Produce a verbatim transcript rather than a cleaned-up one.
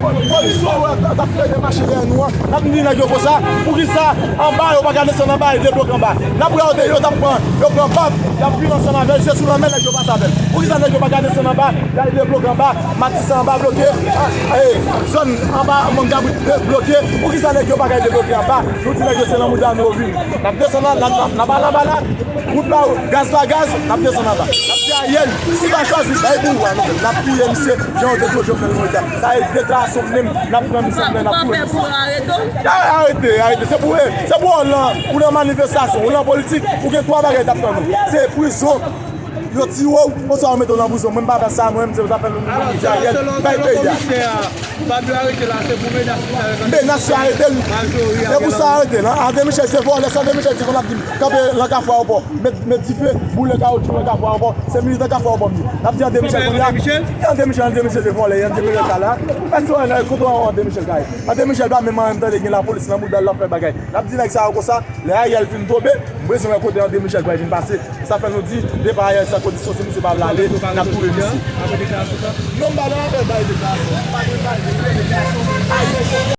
Polis yo wè t ap fè de mache dèyè nou an. N ap di nèg yo konsa, poukisa anba yo pa ka desann anba e debloke anba? N ap wè yo, yo t ap pran, yo pran bab, y ap vin ansanm avè l, se sou lanmè nèg yo pase avè l. Poukisa nèg yo pa ka desann anba, y al debloke anba, Matisan anba bloke, zòn anba Mòn Kabrit bloke, poukisa nèg yo pa ka debloke anba? Nou di nèg yo se nan mouda nou yo vini. N ap desann la, n ap, n ap, n ap al anba la. Wout pa wout, gaz pa gaz, n ap desann anba. N ap di Ariel, si pa chwazi, bay pou ou a nou menm. N ap touye misye, jan yo te touye Jovenel Moïse la. Sa e deklarasyon m menm, n ap pran misye, n ap touye misye. Arete, arete. Se pou, se pou w nan, ou nan manifestasyon, ou nan politik, ou gen twa bagay k ap tann ou. Se prizon, yo tiye w, oswa yo mete w nan prizon. Mwen m pa fè sa, mwen menm, se sa fè nou di Ariel, bay peyi a. Bab yo arete la, se pou menas li te arete. Menas yo arete l. Se pou sa yo arete l. André Michel se vòlè, se André Michel di konn ap di m kanpe nan Kafou Ayewopò, met, met dife, boule kawotchou nan Kafou Ayewopò. Se militan Kafou Ayewopò m ye. N ap di André Michel kounye a. André Michel, André Michel se vòlè, André Michel ka la. Èske w wè nan kote André Michel ka ye? André Michel pa menm anyen tande gen lapolis nan mouda l, l ap fè bagay. N ap di nèg sa yo konsa, lè Ariel fin tonbe, m bezwen wè kote André Michel pral vin pase. Sa fè nou di, depa Ariel san kondisyon, si misye pa vle ale, n ap touye misye. Non, m pa nan afè bay deklarasyon. M pa nan bay deklarasyon.